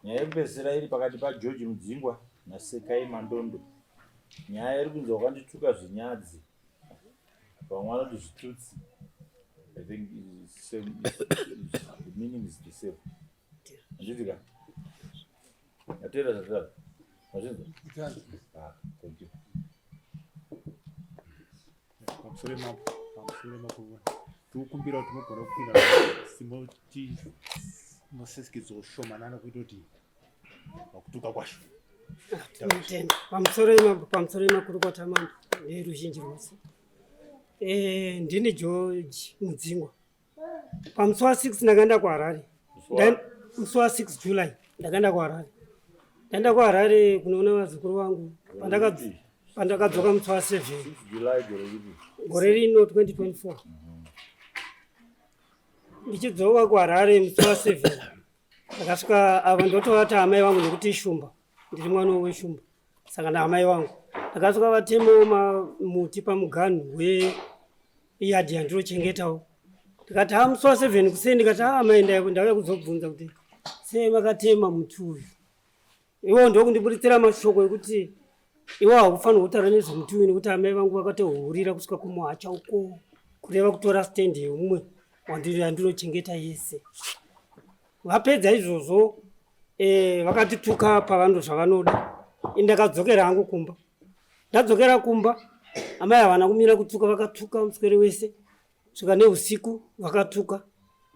Nyaya yekupedzisira iri pakati paGeorge Mudzingwa naSekai Mandondo. Nyaya iri kunzi wakandituka zvinyadzi. Vamwe vanoti zvitutsi. I think is same, is, is, the meaning is the same. Handiti ka? Yateera zvatara. Mazvinzwa? Ah, thank you. Pamusoro mambo, pamusoro mambo. Tikukumbira kuti mugona kupinda simoti nosesikedzo shomanana kuita kuti pakutuka kwasho. Tinotenda. Pamusoro mambo, pamusoro makurukota mambo neruzhinji rwose. Eh, ndini George Mudzingwa. Pamusi wa 6 ndakaenda kuHarare. Musi wa 6 July ndakaenda kuHarare. Ndaenda kuHarare kunoona vazukuru vangu. Pandakadzoka musi wa 7 gore rino 2024. Ndichidzoka kuHarare musi wa 7 ndakasvika ava ndotovati amai vangu nekuti ishumba. Ndiri mwana weshumba. Saka naamai vangu ndakasvika vatemawo muti pamuganhu weyadhi yandinochengetawo ndikati ha musi wa7 kuseni ndikati ha amai ndauya kuzobvunza kuti sei makatema muti uyu iwo ndokundiburitsira mashoko ekuti iwo haufanirwa kutaura nezvemuti uyu nekuti amai vangu vakatohurira kusvika kumuhacha uko kureva kutora stand yeumwe yandinochengeta yese Vapedza izvozvo eh, vakatituka pavanhu zvavanoda. Ini ndakadzokera hangu kumba. Ndadzokera kumba amai havana kumira kutuka, vakatuka muswere wese svika neusiku vakatuka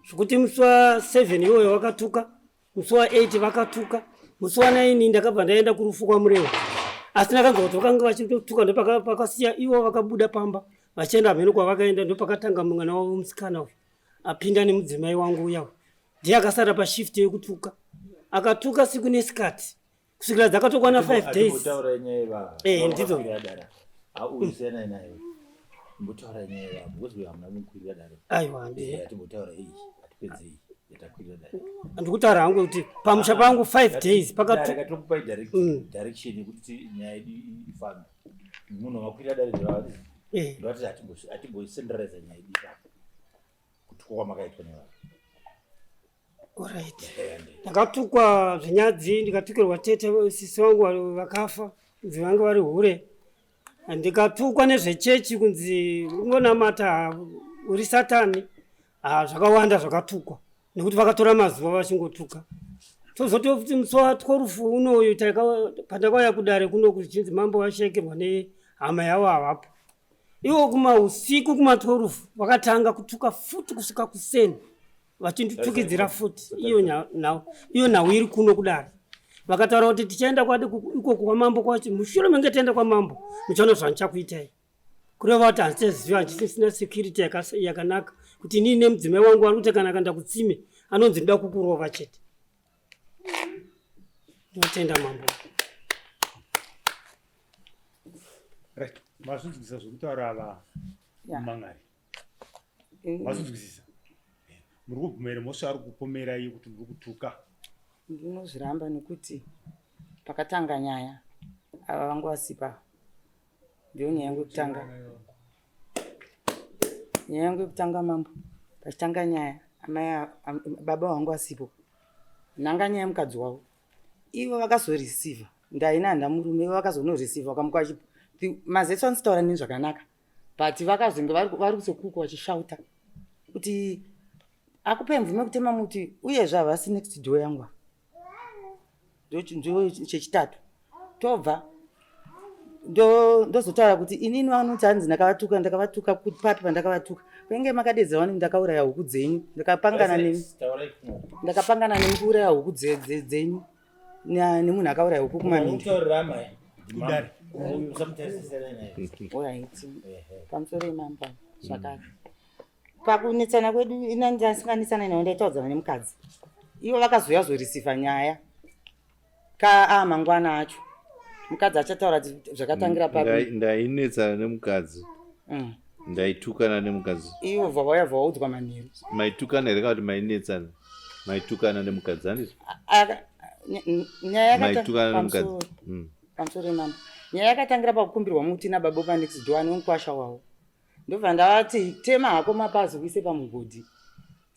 zvekuti musi wa 7 iwoyo vakatuka, musi wa 8 vakatuka, musi wa 9 ndakabva ndaenda kurufu kwaMurewa asi ndakanzwa kuti vakanga vachitotuka ndopakasiya ivo vakabuda pamba vachienda hameno kwavakaenda ndopakatanga mwana wavo musikana uyu apinda nemudzimai wangu uya ndiye akasara pashift yekutuka akatuka siku nesikati kusvikira dzakatokwana 5 days eh ndidzo aiwa ndikutaura hangu kuti pamusha pangu 5 days pakatokupai direction yekuti nyaya yedu ifambe munhu wakwira dare ndovati hatimbocentraliza nyaya yedu ipapo kutukwa kwamakaitwa nevanhu. Alright. Ndakatukwa zvinyadzi ndikatukirwa tete sisi vangu vakafa kunzi vange vari hure ndikatukwa nezvechechi kunzi ungonamata uri satani ah, zvakawanda zvakatukwa nekuti vakatora mazuva vachingotuka tozoti futi musi wa 12 unoyu pandakauya kudare kuno kuchinzi mambo vashaikirwa nehama yavo havapo Iwo kuma usiku kuma 12 vakatanga kutuka futi kusvika kuseni vachinditukidzira futi iyo nhau iyo nhau iri kuno kudare vakataura kuti tichaenda kwadi ikoko kwamambo kwacho mushure menge taenda kwamambo muchaona zvandichakuitai kureva kuti handichaziva handisisina security yakanaka kuti inini nemudzimai wangu vari kuti kana akaenda kutsime anonzi ndoda kukurova chete ndinotenda mambo. Right. Mazvinzwisisa zvekutaura ava mangari. Mazvinzwisisa. Muri kubvuma here mhosva ari kupomerai yekuti muri kutuka? Ndinozviramba nekuti pakatanga nyaya ava vangu vasipa. Ndiyo nyaya yangu yekutanga. Nyaya yangu yekutanga mambo. Pachitanga nyaya amai baba vangu vasipo. Nhanga nyaya yemukadzi wavo. Ivo vakazoreceiver ndaina handa murume ivo vakazonoreceiver vakamuka vachi mazetso anositaura neni zvakanaka but vakazonge vari kusekuko vachishauta kuti akupe mvume kutema muti uyezve havasi next door yangu ndo chechitatu tobva ndozotaura kuti inini vanoti hanzi ndakavatuka ndakavatuka papi pandakavatuka kwenge makadedzera wani ndakauraya huku dzenyu ndakapangana nemi ndakapangana nemi kuuraya huku dzenyu nemunhu akauraya huku kumaminda pamusoro imamba zvakare pakunetsana kwedu ina ndasinganetsana nayo ndaitaudzana nemukadzi ivo vakazouya zorisivha nyaya ka a mangwana acho mukadzi achataura zvakatangira papi ndainetsana nemukadzi mm. ndaitukana nemukadzi ivo bva vauya bva vaudzwa manheru maitukana here kana kuti mainetsana maitukana nemukadzi handizvo nyaya maitukana nemukadzi mm. pamusoro imambo nyaya yakatangira pakukumbirwa muti nababa panext door ane mukwasha wavo ndobva ndavati tema hako mapazi uise pamugodhi.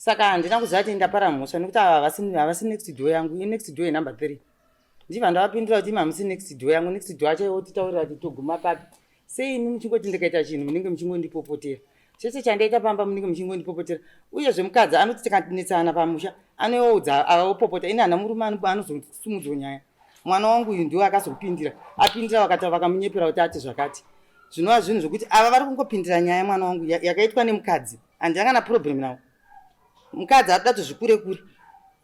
Saka handina kuziva kuti ndapara mhosva nekuti ava havasi next door yangu, inext door yenumber 3. Ndibva ndavapindura kuti imi hamusi next door yangu, next door acho otitaurira kuti toguma papi. Sei imi muchingoti ndikaita chinhu munenge muchingondipopotera? Chese chandaita pamba munenge muchingondipopotera. Uyezve mukadzi anoti tikanetsana pamusha anoudza avopopota. Ini hana murume anozosumudzwa nyaya. Mwana wangu uyu ndiwo akazopindira. Apindira vakati vakamunyepera kuti ati zvakati. Zvinova zvinhu zvekuti ava vari kungopindira nyaya mwana wangu yakaitwa nemukadzi. Handina kana problem nawo. Mukadzi ari kuda kuti zvikure kure.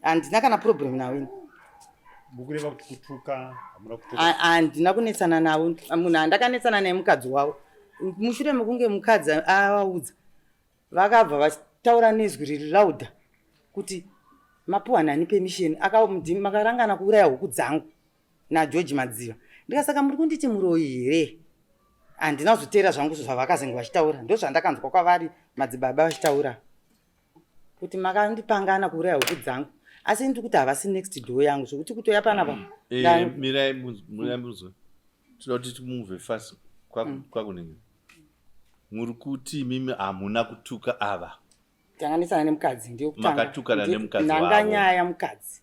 Handina kana problem nawo ini. Mukureva kuti kutuka hamuna kutuka? Handina kunetsana navo. Munhu andakanetsana naye mukadzi wavo. Mushure mekunge mukadzi avaudza, vakabva vataura nezwi riri louder kuti mapuwa nani permission, makarangana kuuraya huku dzangu naGeorge Madziva. Ndikasaka muri kunditi muroyi here? Handina kuzoteera zvangu zvavakazenge vachitaura, ndozvandakanzwa kwavari madzibaba vachitaura kuti makandipangana kuuraya huku dzangu, asi ndiri kuti havasi next door yangu zvekuti kutoya panapa. Mirai munzwe, tinoda kuti timove fast kwakunenge. Muri kuti imimi hamuna kutuka ava? Tanganisana nemukadzi ndiyo kutanga. Makatukana nemukadzi wavo. Nhanga nyaya mukadzi.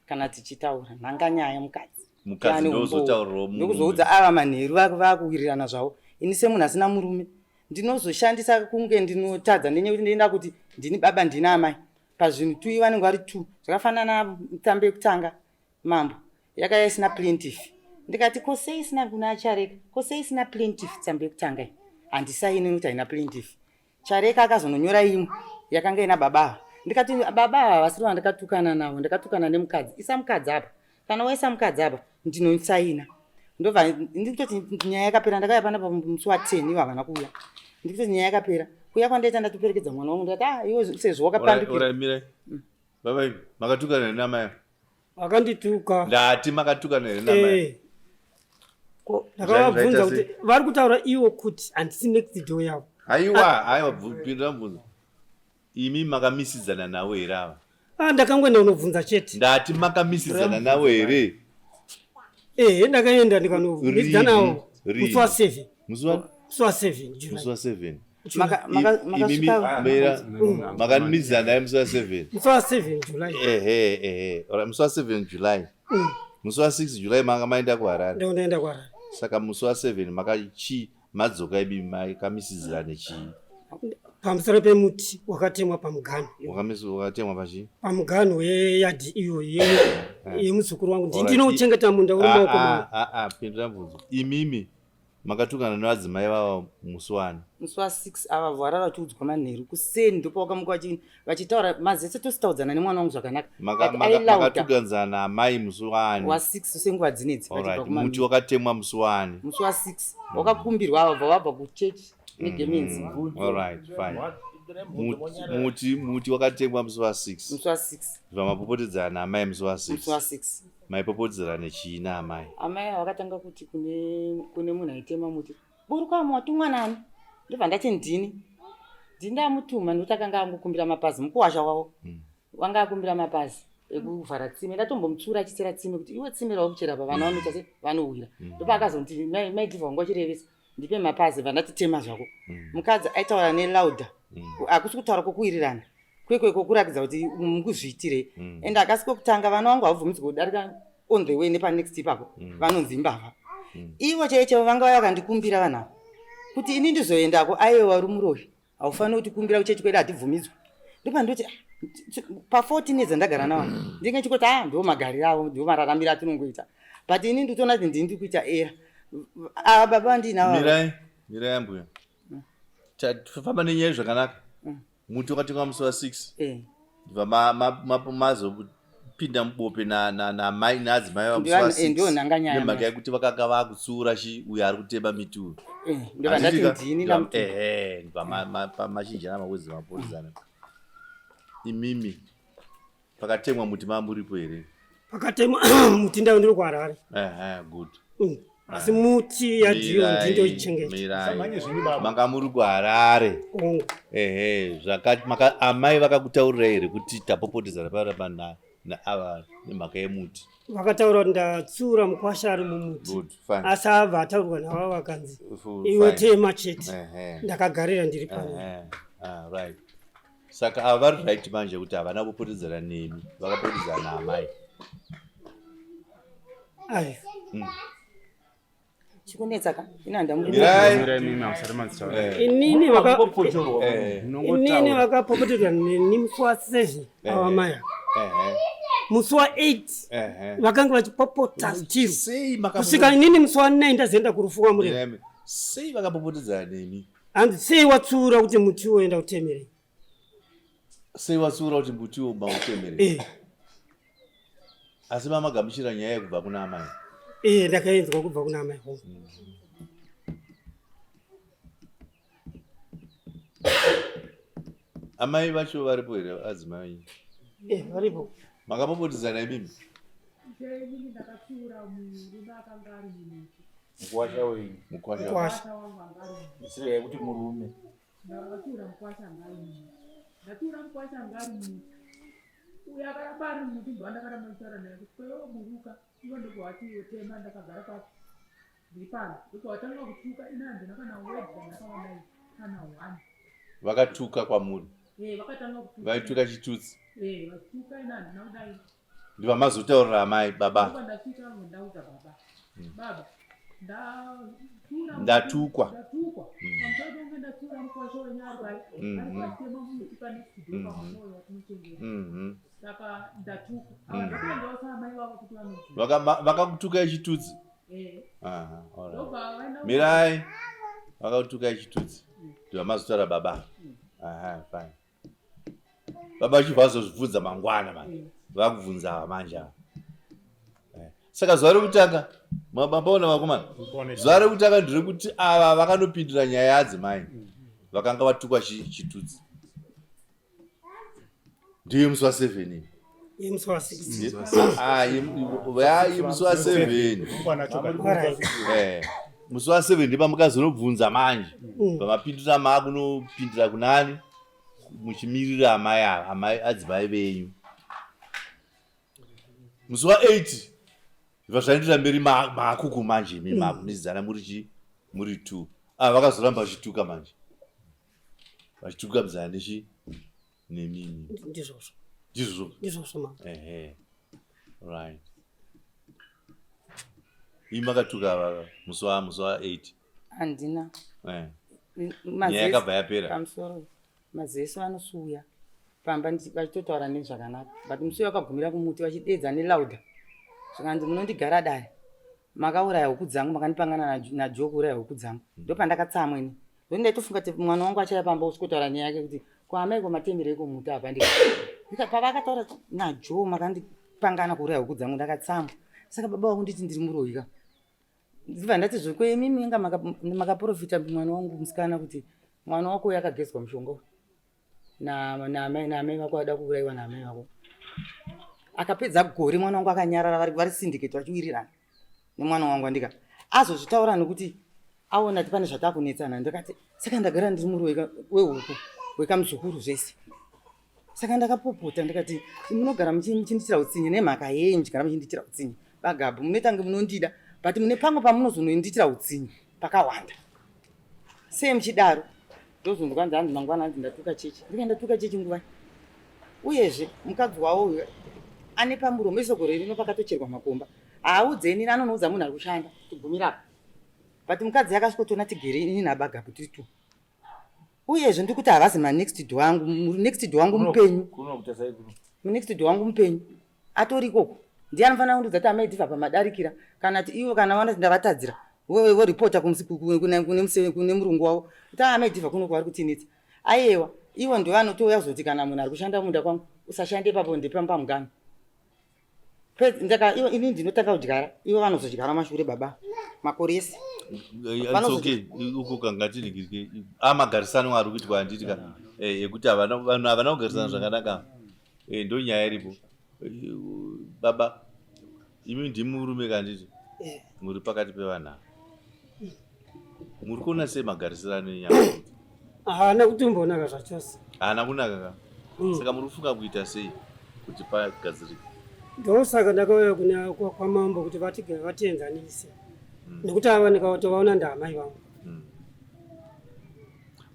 Kana tichitaura nhanga nyaya mukadzi. Mukadzi ndozotaurirawo murume. Ndokuzoudza ava manheru vakuwirirana zvavo. Ini semunhu asina murume ndinozoshandisa kunge ndinotadza nenyaya yekuti ndinoenda kuti ndini baba ndini amai pazvinhu tui vanenge vari two. Zvakafanana mutambo yekutanga mambo yakauya isina plaintiff, ndikati ko sei isina kuna Chareka, ko sei isina plaintiff tsambo yekutanga iyi handisaini nekuti haina plaintiff. Chareka akazononyora imwe yakanga ina baba ava, ndikati baba ava havasiri vandakatukana navo, ndakatukana nemukadzi, isa mukadzi apa, kana waisa mukadzi apa ndinosaina. Ndobva ndikutoti nyaya yakapera, ndakauya panapa musi wa 10 ivo havana kuuya, ndikutoti nyaya yakapera. Kuuya kwandaita ndatoperekedza mwana wangu, ndikati ah iwe sezvo wakapandukira. Mirai baba imi makatukana here namai? Vakandituka. Ndati makatukana here namai? Ndakavabvunza kuti vari kutaura ivo kuti handisi next door yavo. Haiwa, haiwa, pindura mubvunzo. Imi makamisidzana navo here ava? Ah, ndakangoenda kunobvunza chete. Ndati makamisidzana navo here? Ehe, ndakaenda ndikanomisidzana navo musi wa 7. Musi wa? Musi wa 7 July. Musi wa 7. Imimi mera makamisidzana naye musi wa 7. Musi wa 7 July. Ehe, ehe. Ora musi wa 7 July. Musi wa 6 July manga maenda kuHarare. Ndiko ndaenda kuHarare. Saka musi wa 7 makachi madzoka ibi makamisidzirane chii? Pamusoro pemuti wakatemwa pamuganho. Wakatemwa pachi? Pamuganho weyadhi iyo yemuzukuru wangu. Ndinouchengeta munda uri maoko mangu. Pindura mubvunzo. Imimi makatukana nevadzimai vava musi wani? Musi wa 6 ava varara vachiudzwa manheru kuseni ndopavakamuka vachitaura mazese tositaudzana nemwana wangu zvakanaka. Makatukanzana naamai musi wani? Wa 6 senguva dzinedzi. Muti wakatemwa musi wani? Musi wa 6 wakakumbirwa ava vabva kuchechi negemenzi. All right, fine. Muti wakatemwa musi wa 6. Musi wa 6. Vamapopotedzana naamai musi wa 6. Musi wa 6. Maipopotedzana nechii naamai? Amai vakatanga kuti kune munhu aitema muti, buruka watumwa nani? Ndobva ndati ndini. Ndini ndamutuma nekuti akanga angokumbira mapazi mukuwasha wavo. Wanga akumbira mapazi ekuvhara tsime. Ndatombomutsura achichera tsime kuti iwe tsime rawakuchera apa vana vanoita se vanowira. Ndopa akazonti mai Diva wanga uchirevesa ndipe mapazi bva ndati tema zvako. Mukadzi aitaura nelauda. Hakusi kutaura kwokuwirirana. Kwekwe kwokurakidza kuti mukuzviitirei. Ende akasi kwekutanga vana vangu havabvumidzwi kudarika on the way nepanext ipapo. Vanonzi imbavha. Ivo chaivo chaivo vanga vauya vakandikumbira vanhu ava kuti ini ndizoendako, aiwa uri muroyi. Haufaniri kutikumbira kuchechi kwedu hatibvumidzwi. Ndopa ndoti pa 14 years ndagara navo ndinge chikoti ndo magariro avo, ndo mararamiro atinongoita. But ini nditoona kuti ndini ndiri kuita era. Ava baba vandinavo. Mirai, mirai ambuya. Tafamba nenyaya zvakanaka. Muti wakatemwa musi wa 6. Ndibva mazopinda mubope namai naadzimai va musi wa 6. Ndiyo nhanga nyaya. Nemhaka yekuti vakanga vakutsiura chi uyo ari kutema miti uyu. Ndobva ndati ndini ndamutuma. Ehe, ndibva machinjana mawedzi mapotedzana. Imimi pakatemwa muti mamuripo here? Pakatemwa muti ndaiva ndiri kuHarare. Ehe, good. Asi muti yadhiyo ndindoichengeta. Manga muri kuHarare. Ehe, zvakati amai vakakutaurirai here kuti tapopotedzana panapa naava nemhaka yemuti? Vakataura kuti ndatsiura mukwasha ari mumuti. Good, fine. Asi abva ataurwa navo vakanzi iwe tema chete. Ndakagarira ndiri pano. Right. Saka ava vari right manje kuti havana kupotedzana nemi, vakapotedzana naamai. Ayo. Chikunetsa ka ini handamurume. Mirai. Mirai mimi hamusati mazitaura. Eh, Inini vaka Kungopochorwa. eh, inini vakapopotedzana neni musi wa 7 ava mai ava. eh, Musi wa 8 eh. vakanga vachipopota still. Sei Kusvika inini musi wa 9 ndazoenda kurufu kwamureva. Mirai. Sei vakapopotedzana nemi? Hanzi sei watsiura kuti muti woenda kutemerei? Sei watsiura kuti muti mautemerei? Eh, Asi mamagamuchira nyaya yekubva kuna amai. eh ndakaenzwa kubva kuna amai vangu. Amai vacho varipo here adzimai? Eh, varipo. Makapopotedzana imimi? Inini ndakatsiura murume akanga ari mumuti. Mukwasha wenyu. Mukwasha. Mukwasha. Mukwasha wangu anga ari mumuti. Isirega yekuti murume. Ndakatsiura mukwasha anga ari mumuti. Ndatsiura mukwasha anga ari mumuti. Uyo akaramba ari mumuti ndobva ndakaramba ndichitaura naye kuti kwewo buruka. Ivo ndobva vati iwe tema ndakagara papi. Ndiri pano. Ndobva vatanga kutuka ini handina kana word randakava naye kana one. Vakatuka kwamuri. Eh, vakatanga kutuka. Vaituka chitutsi. Eh, vachituka ini handina kudai. Ndibva mazotaurira amai baba. Ndobva ndasvika ndaudza baba. Baba, ndatsiura Ndatukwa. Ndatukwa. Pamusoro pekuti ndatsiura mukwasha wenyu ari pai. Ari patema mumuti pane studio pamoyo watinochengeta. Saka ndatukwa. Ava ndokuendawo saamai vavo kuti vanoziva. Vakakutukai chitutsi. Eh, Aha, alright. ndobva vaenda Mirai. Vakakutukai chitutsi. Ndibva mazotaura baba. Aha, fine. Baba vachibva vazozvibvunza mangwana manje. Vakubvunza ava manje ava. Eh. Saka zuva rekutanga mapaona vakomana. Zuva rekutanga nderekuti ava vakanopindira nyaya yaadzimai. Vakanga vatukwa chitutsi. Ndiye musi wa 7 iyi. Ye musi wa 6. Ah, ye musi wa 7. Alright. Eh, musi wa 7 ndipamukazonobvunza manje. Pamapindira maakunopindira kunani? Muchimirira amai ava, amai adzimai venyu. Musi wa 8 ndibva zvaendera mberi maakuku manje imi maakunetsana muri chi muri 2. Ah, vakazoramba vachituka manje. Vachituka mzana nechi nemimi. Ndizvozvo. Ndizvozvo. Ndizvozvo mama. Ehe. Right. Imi makatuka ava musi wa 8. Handina. Eh. Nyaya yakabva yapera. Pamusoro maziso anosuya pamba vachitotaura nezvakanaka but musi uyu wakagumira kumuti vachideedza nelauda zvikanzi munondigara dare makauraya huku dzangu makandipangana naJoe kuuraya huku dzangu ndopandakatsamwa ini ndoni ndaitofunga kuti mwana wangu achaya pamba usikotaura nyaya yake kuti kwaamai komatemerei komuti apa ndika pavakataura naJoe makandipangana kuuraya huku dzangu ndakatsamwa saka baba vangu nditi ndiri muroyi ka ndibva ndati zvokwemimi inga makaprofita mwana wangu musikana kuti mwana wako uyu akagezwa mushonga uyu naamai vako ada kuurayiwa naamai vako akapedza gore mwana wangu akanyarara vari syndicate vachiwirirana nemwana wangu andika azozvitaura nekuti aona kuti pane zvatakunetsana ndakati saka ndagara ndiri muri wehuku wekamuzukuru zvese saka ndakapopota ndikati munogara muchindiitira utsinye nemhaka yei muchigara muchindiitira utsinye bagabhu munoita munondida but mune pamwe pamunozonondiitira utsinye pakawanda sei muchidaro ndozonzwa nzi hanzi mangwana hanzi ndatuka chechi ndika ndatuka chechi nguvai uyezve mukadzi wavo uyu ane pamuromo iso gore rino pakatocherwa makomba haaudze inini anonoudza munhu ari kushanda tigumira apa but mukadzi akasvikotona tigere inini nabagabhu tiri two uyezve ndikuti havazi manext door angu next door wangu mupenyu Kuno kutasai kuno. munext door wangu mupenyu atori ikoko ndiye anofanira kundiudza kuti amai dhivha pamadarikira kana kuti ivo kana vaona kuti ndavatadzira voripota kune murungu wavo kuti amai dhivha kuno kwavari kutinetsa aiwa ivo ndo vanotouya kuzoti kana munhu ari kushanda munda kwangu usashande ipapo ndepamba mugano ndaka ivo ini ndinotanga kudyara ivo vanozodyara mashure baba makore ese It's okay. Uko kangatiningirike amagarisano ari kuitwa handiti ka ekuti havana vanhu havana kugarisana zvakanaka. Eh, ndo nyaya iripo. Baba imi ndimi murume kanditi muri pakati pevanhu ava. Muri kuona sei magarisirano enyama? Haana kutombonaka zvachose. Haana kunaka ka. Saka muri kufunga kuita sei kuti pagadzirike? Ndosaka ndakauya kuna kwamambo kuti vatienzanise nekuti ava ndikatovaona ndaamai vangu.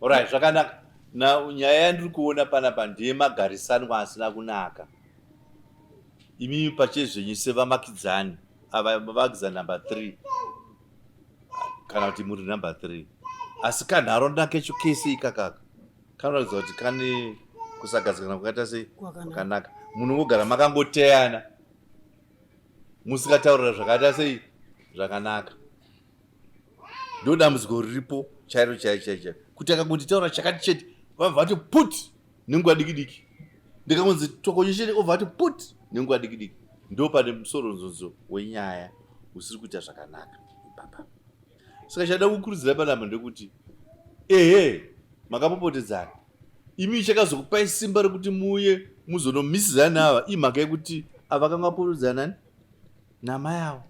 Alright, zvakanaka. Now nyaya yandiri kuona panapa ndeyemagarisanwa asina kunaka. Imimi pachezvenyu sevamakidzani ava mavakidzani number 3 kana kuti muri number 3 asi kanharaunda kecho kese ikakaka kanoratidza kuti kane kusagadzikana kwakaita sei kwakanaka munongogara makangoteyana musikataurira zvakaita sei zvakanaka ndo dambudziko riripo chairo chairo chairo chairo kuti akangonditaura chakati chete vabva vati put nenguva diki diki ndikangonzi tokonye chete obva vati put nenguva diki diki ndo pane musoronzonzo wenyaya usiri kuita zvakanaka ipapa saka chada kukurudzira panapa ndekuti ehe makapopotedzana imi chakazokupai simba rekuti muuye muzonomisizana ava imhaka yekuti ava kanga vapopotedzana namai avo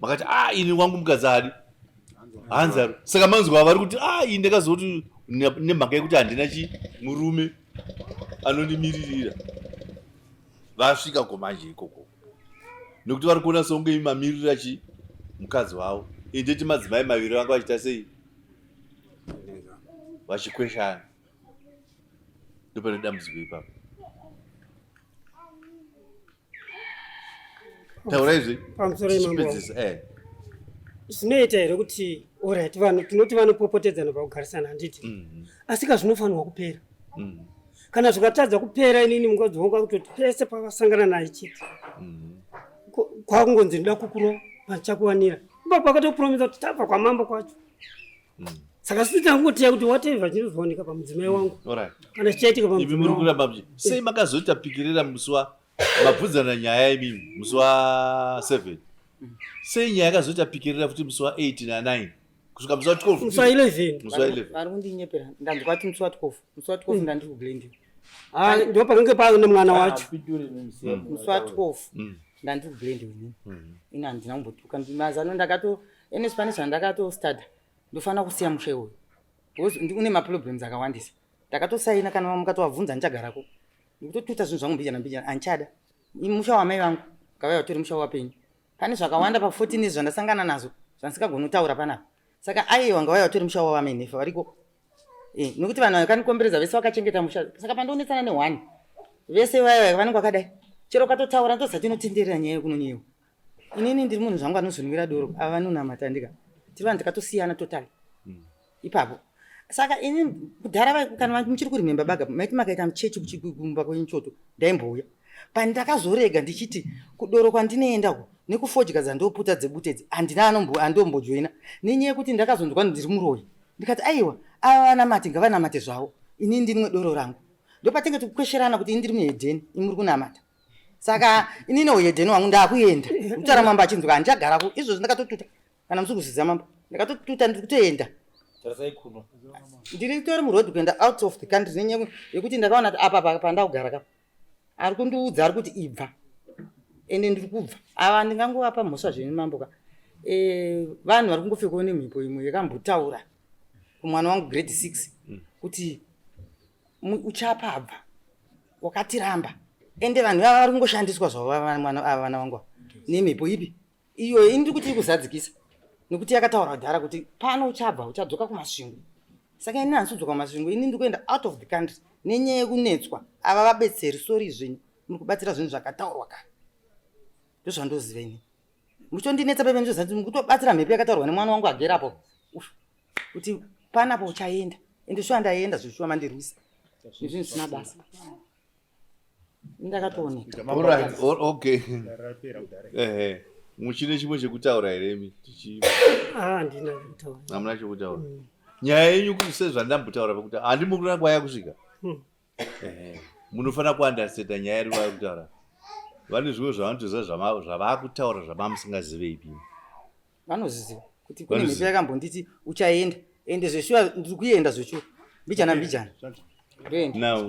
makati ah ini wangu mukadzi haadi hanzaro saka manzwa vari kuti ah ini ndakazoti nemhaka yekuti handina chi murume anondimiririra vasvika komanje ikoko nekuti vari kuona sekunge mamirira chi mukadzi wavo indeti madzimai maviri vanga vachiita sei vachikweshana ndopane dambudziko ipapo taurai zve pamusoro imambo tichipedzisa eh zvinoita here kuti orit vanhu tinoti vanopopotedzana pakugarisana handiti asi ka zvinofanirwa kupera kana zvikatadza kupera inini mukadzi wangu akutoti pese pavasangana naye chete kwakungonzi ndoda kukurova pandichakuwanira ipapo akatopromisa kuti tabva kwamambo kwacho Saka sisi tangotiya kuti whatever chinozowanika pamudzimai wangu. Alright. Kana chichaitika Imi pamudzimai muri wangu. kuramba muchi. Sei makazoita pikirira musi wa mabvunzana nyaya imimi musi wa 7. Sei nyaya yakazoita pikirira futi musi wa 8 na 9 kusvika musi wa 12. Musi wa 11. Musi wa 11. Vari kundinyepera. Ndanzwa kuti musi wa 12. Musi wa 12 ndandiri kuBlending. Ah, ndo pakange paane mwana wacho. Musi wa 12 ndandiri kuBlending inini. Ini handina kumbotuka. Mazano ndakato ene pane zvandakatostada. Ndofanira kusiya musha iwoyo. Because une maproblems akawandisa. Ndakatosaina kana mukatovabvunza ndichagarako. Ndikutotuta zvinhu zvangu mbijana mbijana handichada. Musha wamai vangu ngavauye vatore musha wapenyu. Pane zvakawanda pa 14 years zvandasangana nazvo zvandisingagoni kutaura panapa. Saka aiwa ngavauye vatore musha wavamai Nefa variko. Eh, nekuti vanhu vakandikomberedza vese vakachengeta musha. Saka pandonetsana ne one vese vaya vaya vanenge vakadai. Chero ukatotaura ndozati inotenderera nyaya yekunonyewa. Inini ndiri munhu zvangu anozonwira doro ava vanonamata ndika. Tiri vanhu takatosiyana totally. Ipapo. Saka ini kudhara kana muchiri kuremember baga maiti makaita muchechi kumba kwenyu choto ndaimbouya. Pandakazorega ndichiti kudoro kwandinoenda uko nekufodya dzandoputa dzebute idzi handina andombojoina nenyaya yekuti ndakazonzwa ndiri muroyi. Ndikati aiwa ava vanamati ngavanamate zvavo ini ndinwe doro rangu. Ndopatinge tikukwesherana kuti ini ndiri muhedheni imi muri kunamata. Saka inini uhedheni hwangu ndakuenda. Mutara mambo achinzwa handichagarako izvozvi ndakatotuta kana musi kuzviziva mambo ndakatotuta ndiri kutoenda. Tarisai kuno. Ndiri kutori muroad kuenda out of the country nenyaya yekuti ndakaona kuti apa pandakugara ka ari kundiudza ari kuti ibva ende ndiri kubva ava ndingangovapa mhosva zvenyu mambo ka e, vanhu vari kungopfekawo nemhepo imwe yakambotaura kumwana wangu grade 6 kuti uchapa abva wakatiramba ende vanhu vava vari kungoshandiswa zvavo ava vana vangu nemhepo ipi iyoyo ini ndiri kuti iri kuzadzikisa nekuti yakataura kudhara kuti pano uchabva uchadzoka kumasvingo saka ini handisi kudzoka kumasvingo ini ndiri kuenda out of the country nenyaya yekunetswa ava vabetseri sori zvenyu muri kubatsira zvinhu zvakataurwa kare ndozvandoziva ini muchitondinetsa pepe ndozati muri kutobatsira mhepo yakataurwa nemwana wangu agere apo kuti panapo uchaenda ende shuwa ndaenda zveshuwa mandirwisa nezvinhu zvisina basa ndakatooneka Alright, okay. Ehe. Muchine chimwe chekutaura here imi? Tichi Ah, handina chekutaura. Hamuna chekutaura. Nyaya yenyu sezvandambotaura pakuti handimukura kwaya kusvika. Ehe. Munofanira kuunderstanda nyaya iri vari kutaura. Vane zvimwe zvavanotoziva zvavakutaura zvamamusingazive ipi. Vanozviziva kuti kune mhepo yakambonditi uchaenda ende zveshuwa ndiri kuenda zveshuwa mbijana mbijana ndoenda. Now,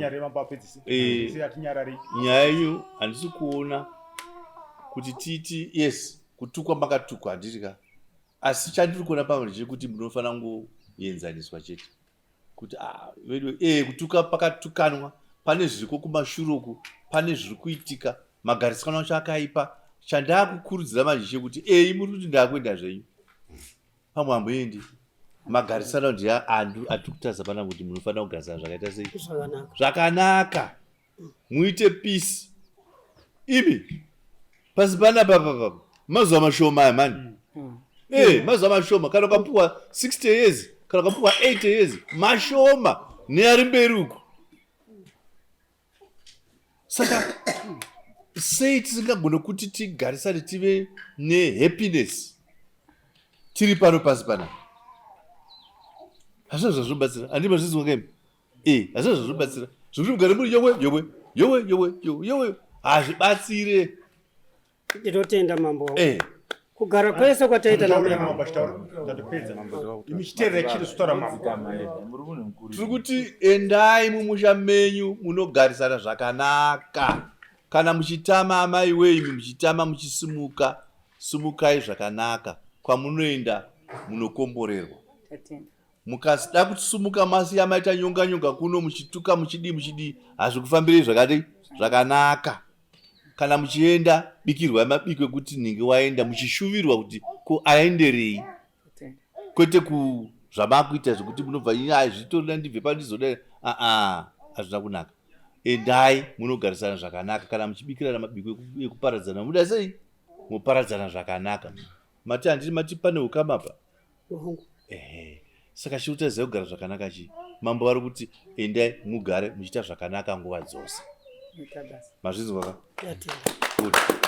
nyaya yenyu handisi kuona kuti titi yes kutukwa makatukwa handiti ka asi chandiri kuona pamwe ndechekuti munofanira kungoenzaniswa chete kuti ah, vedu eh kutuka pakatukanwa pane zviriko kumashure uku pane zviri kuitika magarisano acho akaipa chandakukurudzira manje chekuti ei muri kuti ndakuenda zvenyu pamwe hamboendi. Magarisano ndiya andu atiri kutaridza pana kuti munofanira kugarisana zvakaita sei? Zvakanaka. Zvakanaka. Muite peace. Imi pasi panapa papa mazuva mashoma aya mani. Eh, mazuva mashoma kana ukapuwa 60 years kana ukapuwa 80 years mashoma neari mberi uku. Saka sei tisingagone kuti tigarisane tive nehappiness tiri pano pasi panapa? Hazvina zvazvinobatsira. Handii mazvinzwa kaimi? Eh, hazvina zvazvinobatsira. Zvekuti mugare muri yowe yowe yowe yowe yowe yowe hazvibatsire. Ndinotenda mambo wangu. Eh. Kugara kwese kwataita Taura mambo achitaura. Ndatopedza. Imi chiteerera chiri kutaura mambo. Tiri kuti endai mumusha menyu munogarisana zvakanaka. Kana muchitama amai weimi muchitama muchisimuka, simukai zvakanaka. Kwamunoenda munokomborerwa. Tatenda. Mukasida kusumuka masiya maita nyonga nyonga kuno muchituka muchidii muchidii hazvikufambirei zvakadii zvakanaka. Kana muchienda bikirwai mabiko ekuti nhingi waenda muchishuvirwa kuti ko aenderei kwete ku zvamakuita zvekuti munobva nyaya zvitorina ndibve pandizodai aa hazvina kunaka. Endai munogarisana zvakanaka kana muchibikirana mabiko ekuparadzana muda sei moparadzana zvakanaka. Mati handiti mati pane ukama apa? Ehe. Saka chiri kutadzisa kugara zvakanaka chii? Mambo vari kuti endai mugare muchiita zvakanaka nguva dzose. Mazvinzwa ka? Ndatenda. Good.